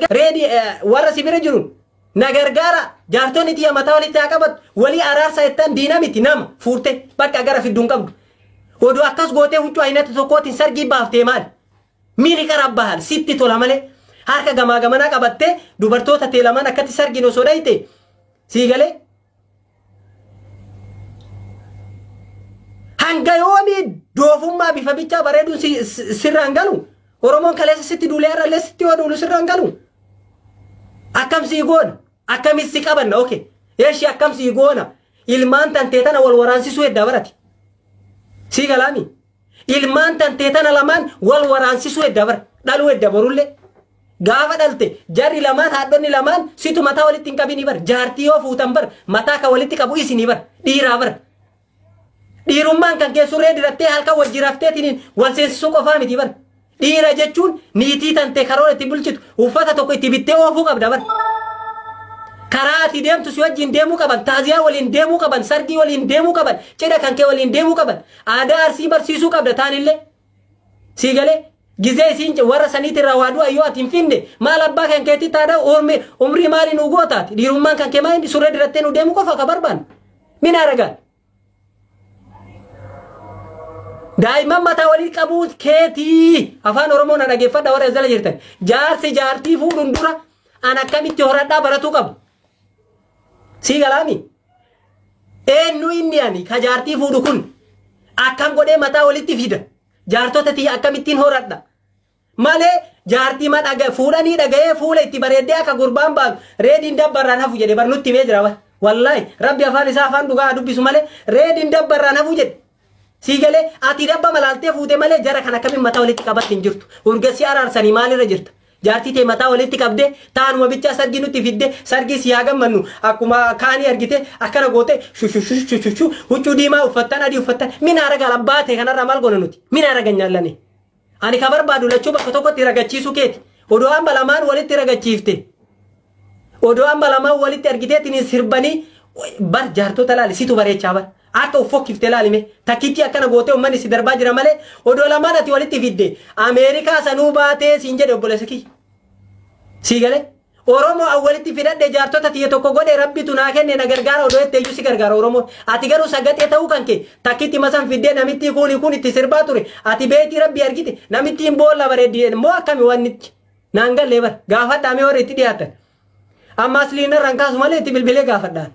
Reedi warra si bira jiruun na gargaara, jaartonni tiyya mataa walitti haa qabatu, walii araarsa jettan diina miti, nama fuurte bakka gara fidduun qabdu. Oduu akkas gootee huccuu aynata tokkootiin sargii baaftee maali? Miini qara bahal sitti tola malee harka gamaa gamanaa qabattee dubartoota tee lamaan akkatti sargiin osoo dhayite sii galee. Hanga yoomii doofummaa bifa bichaa bareeduun sirraan galu? Oromoon kaleessa sitti duulee har'allee sitti yoo duulu sirraan galu? Akkam sii goona? Akkamis si qabanna? Okay. Eeshi, akkam sii goona? Ilmaan tantee tana wal waraansisuu heddaa barati. Sii galaami? Ilmaan tantee tana lamaan wal waraansisuu heddaa bara. Dhaluu hedda borullee. Gaafa dhalte jarri lamaan, haadhonni lamaan situ mataa walitti hin qabinii bar. Jaartii yoo fuutan bar mataa kan walitti qabu isinii bar. Dhiiraa bar. Dhiirummaan kan kee surree dirattee halkan wajji rafteetiin wal seensisuu qofaa miti bar. Dhiira jechuun niitii tantee karoora itti bulchitu, uffata tokko itti bittee oofuu qabda bar. Karaa ati deemtu si wajjin deemuu qaban, taaziyaa waliin deemuu qaban, sargii waliin deemuu qaban, cidha kan kee waliin deemuu qaban, aadaa Arsii barsiisuu qabda taanillee. Sii galee, gizee isiin warra saniitirraa waa du'a yoo ati hin finne, maal abbaa kan keetti taadha, umrii maali nu gootaati? Dhiirummaan kan kee maali, surree dirattee nu deemuu qofa ka barbaanne? Mina ragaan. Daa'imman mataa walii qabuu keetii, afaan Oromoo na dhageeffadha warra jala jirtan. Jaarsi jaartii fuudhuun dura an akkamitti horadhaa baratuu qabu. Sii galaami? Eenyu inni ani ka jaartii fuudhu kun akkam godhee mataa walitti fida? Jaartota tiyya akkamittiin horadha? Malee jaartii ma dhaga fuudhanii dhaga'ee fuula itti bareeddee akka gurbaan baatu reediin dabbarraan hafu jedhe bar, nutti himee jira bar. Wallaahi Rabbi afaan isaa afaan dhugaa dubbisu malee reediin dabbarraan hafu jedhe. Sii galee, ati dabba malaaltee fuute malee jara kan akkamiin mataa walitti qabatti hin jirtu. Urgessi araarsanii maalirra jirta? Jaartii tee mataa walitti qabdee taanuma bichaa sargii nutti fidde, sargii si haa gammannu akkuma kaanii argite akkana goote shushushu huccuu diimaa uffattan, adii uffattan, mina ragaa abbaa ta'e kanarraa maal goona nuti? Mina raga nyaallane. Ani ka barbaadu lachuu bakka tokkotti ragachiisuu keeti. Odoo amma lamaan walitti ragachiifte. Odoo amma lamaan walitti argiteetiin sirbanii bar, jaartota laali, situ bareechaa bar. Akka uffokkiftee laalime takkitti akkana gootee uummanni si darbaa jira malee odoo lamaan ati walitti fidde Ameerikaa sanuu baatee siin jedhe obboleessa kiyya. Sii galee? Oromoo an walitti fidadhe, jaartota tiyya tokko godhe, Rabbitu naa kenne, na gargaara odoo jettee iyyuu si gargaara Oromoon. Ati garuu sagaxee ta'uu kan kee takkitti masan fiddee namittii kuuni kun itti sirbaa ture. Ati beetii Rabbii argite namittiin boolla bareeddi immoo akkami wannichi. Naan gallee bar, gaafadhaa mee warri itti dhiyaatan. Amma asliin irraan kaasu malee itti bilbilee gaafadhaan.